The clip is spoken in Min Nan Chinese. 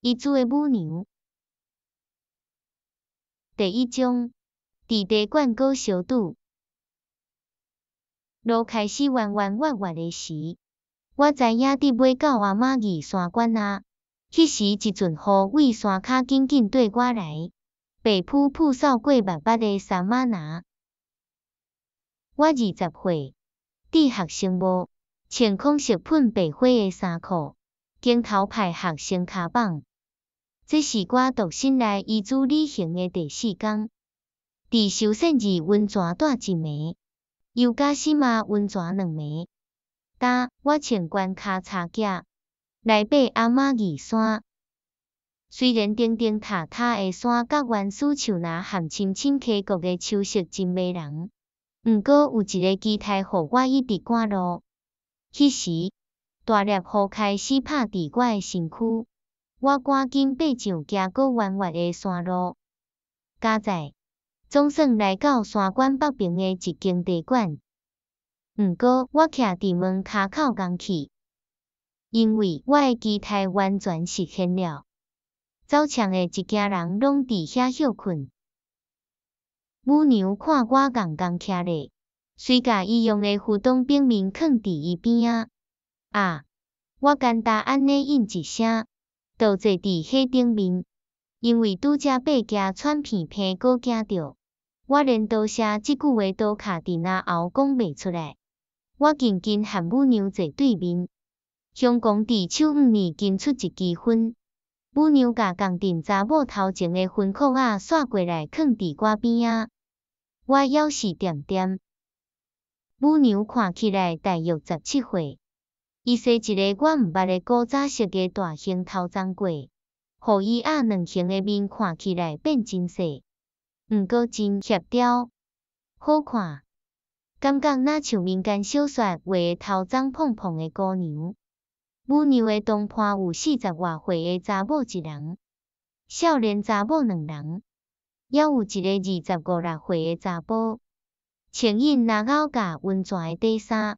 伊煮的舞娘。第一章，佇茶館閣相拄。路開始彎彎彎彎的時，我知影得欲到阿瑪尼山館矣。彼時一陣雨對山跤緊緊綴我來，白浡浡掃過密密的杉仔林。我20歲，佇學生帽，穿孔色噴白花的衫褲，肩頭抱學生跤襠。這是我獨身來伊子旅行的第四工。佇壽善寺溫泉蹛一暝，尤加西瑪溫泉兩暝。今我穿懸跤柴屐來爬阿瑪尼山。雖然頂頂塔塔的山佮原始樹林和深深溪谷的秋色真迷人，毋過有一个期待予我一直趕路。彼時，大粒雨開始拍佇我的身軀，我趕緊爬上行過彎彎的山路。佳哉，總算來到山館北爿的一間茶館。毋過我徛佇門跤口戇去，因為我的期待完全實現了。走牆的一家人攏佇遐歇睏。舞娘看我戇戇徛咧，隨共伊用的浮動餅麵囥佇伊邊仔。啊！我簡單按呢應一聲，就坐佇火頂面。因為拄才爬行喘鼻鼻閣驚著，我連多謝這句話都卡佇嚨喉講袂出來。我緊緊和舞娘坐對面，香港佇手五年伸出一支煙。舞娘共仝陣查某頭前的煙殼仔煞過來囥佇我邊仔，我猶是恬恬。舞娘看起來大約17歲，伊梳一个我毋捌的古早式的大型頭鬃過，予伊鴨卵形的面看起來變真細，毋過真協調，好看，感覺若像民間小說畫的頭鬃蓬蓬的姑娘。舞娘的同伴有40外歲的查某一人，少年查某兩人，猶有一个25、6歲的查埔，穿𪜶若咬共溫泉的短衫。